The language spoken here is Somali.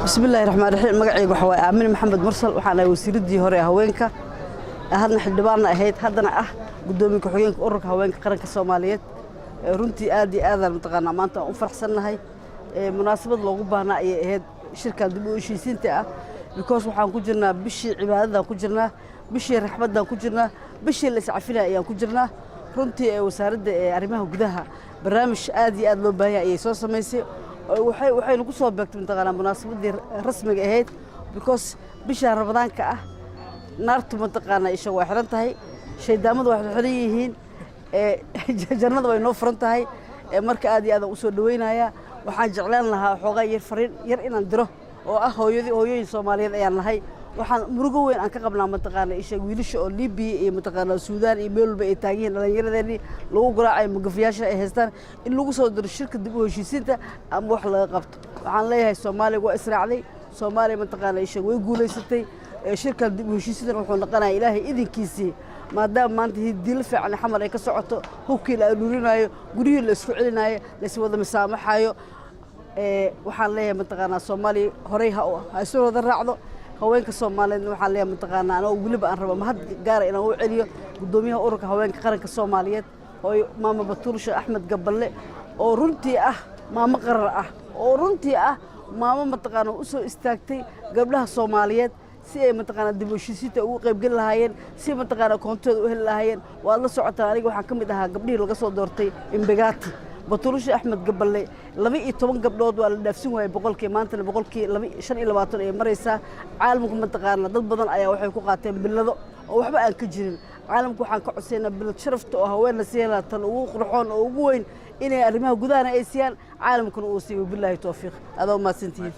Bismillahi raxmaan raxiim. Magacayga waxa waaye Aamine Maxamed Mursal. Waxaan ahay wasiiraddii hore ee haweenka, hadna xildhibaanna ahayd, haddana ah guddoomiye ku-xigeenka Ururka Haweenka Qaranka Soomaaliyeed. Runtii aad iyo aadaan mataqaanaa maanta aan u faraxsannahay. Munaasabad loogu baahnaa ayay ahayd shirkan dib u heshiisiinta ah, because waxaan ku jirnaa bishii cibaadadaan ku jirnaa, bishii raxmaddaan ku jirnaa, bishii la iscafinaya ayaan ku jirnaa. Runtii wasaaradda ee arrimaha gudaha barnaamij aad iyo aad loo baahan yahay ayay soo samaysay. Waxaynu ku soo beegtay mataqaanaa munaasabaddii rasmiga ahayd, because bisha Ramadaanka ah naartu mataqaanaa isha waa xiran tahay, shaydaamadu waa xiran yihiin, jannada way noo furan tahay. Marka aad iyo aad aan u soo dhaweynayaa. Waxaan jeclaan lahaa xoogaa yar fariin yar inaan diro oo ah hooyadii hooyooyin Soomaaliyeed ayaan nahay. Waxaan murugo weyn aan ka qabnaa mataqaana isha wiilasha oo Libiya iyo mataqaana Suudaan iyo meel walba ay taagan yihiin, dhallinyaradeenii lagu garaacayo, magafayaasha ay haystaan, in lagu soo diro shirka dib u heshiisiinta ama wax laga qabto. Waxaan leeyahay, Soomaaliya waa israacday, Soomaaliya mataqaana isha way guulaysatay. Shirkan dib u heshiisiintan wuxuu noqonayaa, Ilaahay idinkiisii, maadaama maanta hidiilo fiican Xamar ay ka socoto, hubkii la aruurinayo, guryihii la isku celinayo, la iswada misaamaxayo. Waxaan leeyahay mataqaanaa Soomaaliya horey ha isu wada raacdo. Haweenka Soomaaliyeedna waxaan leeyahay mataqaanaa, anoo weliba aan rabo mahad gaara inaan u celiyo guddoomiyaha Ururka Haweenka Qaranka Soomaaliyeed, hooyo Maama Batuursha Axmed Gaballe, oo runtii ah maamo qarar ah, oo runtii ah maamo mataqaanaa u soo istaagtay gabdhaha Soomaaliyeed si ay mataqaanaa dib u heshiisiinta ugu qaybgeli lahaayeen, si mataqaanaa koontooda u heli lahaayeen. Waad la socotaan, aniga waxaan ka mid ahaa gabdhihii laga soo doortay Imbagati. Batuulasha Axmed Gaballe 12 gabdhood waa la dhaafsin waayey boqolkii, maantana 25% ayay maraysaa. Caalamku mataqaanaa dad badan ayaa waxay ku qaateen bilado oo waxba aan ka jirin. Caalamku waxaan ka codsaynaa bilad sharafta oo haween la siiya, tan ugu qurxoon oo ugu weyn, inay arrimaha gudahana ay siiyaan, caalamkuna uu siiyo. Bilaahi towfiiq, adaa umahadsantihiin.